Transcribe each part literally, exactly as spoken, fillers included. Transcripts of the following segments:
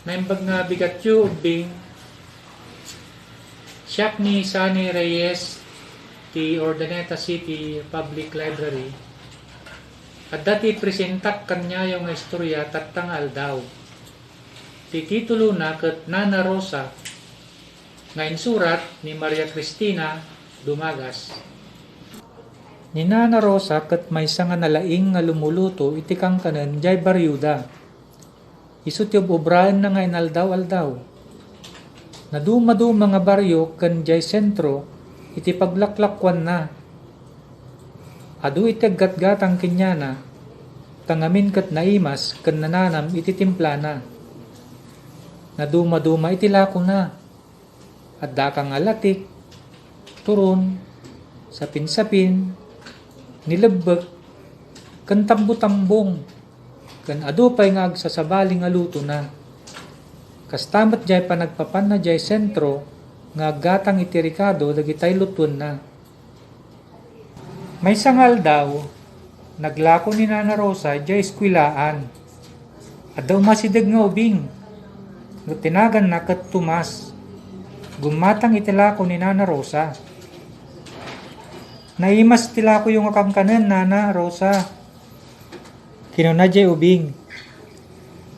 Naimbag nga bigatyo, ubbing, siak ni Sunny Reyes ti Urdaneta City Public Library. Adda ti presentak kaniayo nga istorya tatta nga aldaw. Ti titulona ket Nana Rosa, nga insurat ni Maria Cristina Dumagas. Ni Nana Rosa ket maysa nga nalaing nga lumuluto iti kankanen jay barioda. Isu ti ub-ubraenna nga inaldaw-aldaw. Nadumaduma nga bario ken jay sentro iti paglaklakuanna. Adu iti aggatgatang kaniana, ta ngamin ket naimas ken nananam iti timplana. Nadumaduma iti lakona. Adda kangalatik, turon, sapinsapin, nilebbek, ken tambotambong, ken adu pay nga agsasabali nga lutona. Kasta met jay panagpapanna jay sentro nga aggatang iti rekado dagitay lutuenna. Maysa nga aldaw, naglako ni Nana Rosa idiay eskuelaan. Adda umasideg nga ubing, ngem ti naganna ket Tomas. Gummatang iti lako ni Nana Rosa. "Naimas ti lakoyo nga kankanen, Nana Rosa," kinuna idiay ubing.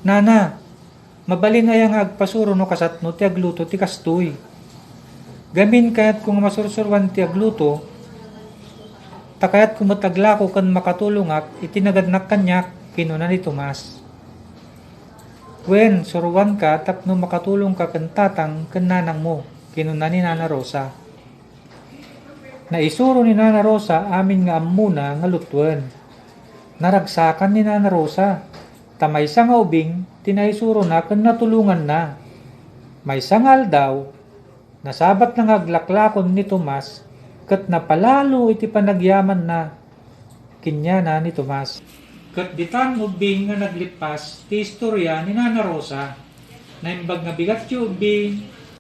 "Nana, mabalin aya nga agpasuro no kasano ti agluto ti kastoy? Gamin, kayatko nga masursuroan ti agluto, ta kayatko met aglako ken makatulongak iti nagannak kaniak," kinuna ni Tomas. "Wen, suroanka tapno makatulongka ken tatang ken nanangmo," kinuna ni Nana Rosa. Naisuro ni Nana Rosa amin nga ammona nga lutuen. Naragsakan ni Nana Rosa, ta maysa nga ubing ti naisurona ken natulonganna. Maysa nga aldaw, nasabatna nga aglaklakon ni Tomas ket napalalo iti panagyamanna kaniana ni Tomas. Ket ditan, ubbing, nga naglippas ti istoria ni Nana Rosa. Naimbag nga bigatyo, ubbing,